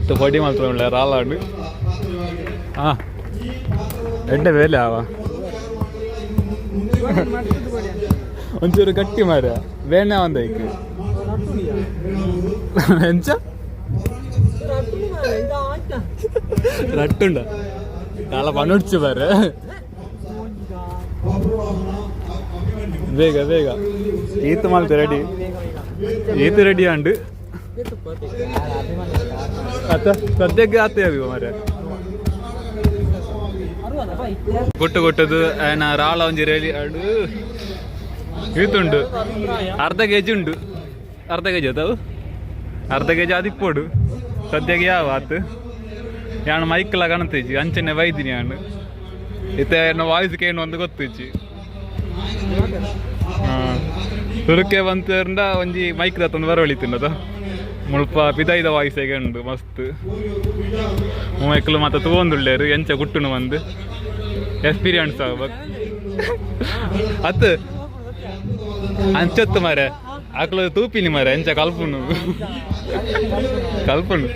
ಇತ್ತು ಪೊಡಿ ಮಲ್ತೊಂಡ ರಾಲಾಡು. ಹಾಂ, ಎಡ್ಡೆ ಬೇಲೆ ಆವ. ಒಂಚೂರು ಗಟ್ಟಿ ಮಾರ ಬೇನೆ ಒಂದೈಕ್ ಎಂಚ ರಟ್ಟುಂಡ ಕಾಲ ಪನುಡ್ಚು ಬಾರೆ. ಬೇಗ ಬೇಗ ಈತ್ ಮಲ್ತೆ ರೆಡಿ, ಈತ್ ರೆಡಿ ಅಂಡು. ಅತ್ತ ಸದ್ಯಕ್ಕೆ ಆತ ಅವಿ ಮಾರೆ. ಗುಟ್ಟು ಗುಟ್ಟದು ಏನ ರಾಳ ಒಂಜಿ ರೆಡಿ ಅಡು. ಈತುಂಡು, ಅರ್ಧ ಕೆಜಿ ಉಂಡು. ಅರ್ಧ ಕೆಜಿ ಅದಾವು, ಅರ್ಧ ಕೆಜಿ ಅದಿಪ್ಪೋಡು. ಸದ್ಯಕ್ಕೆ ಯಾವ ಆತು. ಯಾನು ಮೈಕ್ಲ ಕಾಣ್ತಿಜ್ಜಿ, ಅಂಚನೆ ಬೈದಿನಿ ಯಾನು. ಇತ್ತೆ ಎನ್ನ ವಾಯ್ಸ್ ಕೇನು ಒಂದು ಗೊತ್ತಿಜ್ಜಿ. ಹಾಂ, ಸುರುಕೆ ಬಂತಂಡ ಒಂಜಿ ಮೈಕ್ ದತ್ತೊಂದು ಬರವಳಿತಿಂಡದ. ಮುಲ್ಪ ಪಿದಾಯ್ದ ವಾಯ್ಸ್ ಹೇಗೆ ಉಂಡು ಮಸ್ತ್. ಮೈಕ್ಲು ಮಾತ ತೂವೊಂದುಳ್ಳೇರು, ಎಂಚ ಗುಟ್ಟುನು ಬಂದು ಎಕ್ಸ್ಪೀರಿಯನ್ಸ್ ಆಗ್ಬೇಕು ಅತ್ತು. ಅಂಚತ್ತು ಮಾರೆ, ಅಕ್ಲು ತೂಪಿನಿ ಮಾರೆ, ಎಂಚ ಕಲ್ಪುನು ಕಲ್ಪುನು.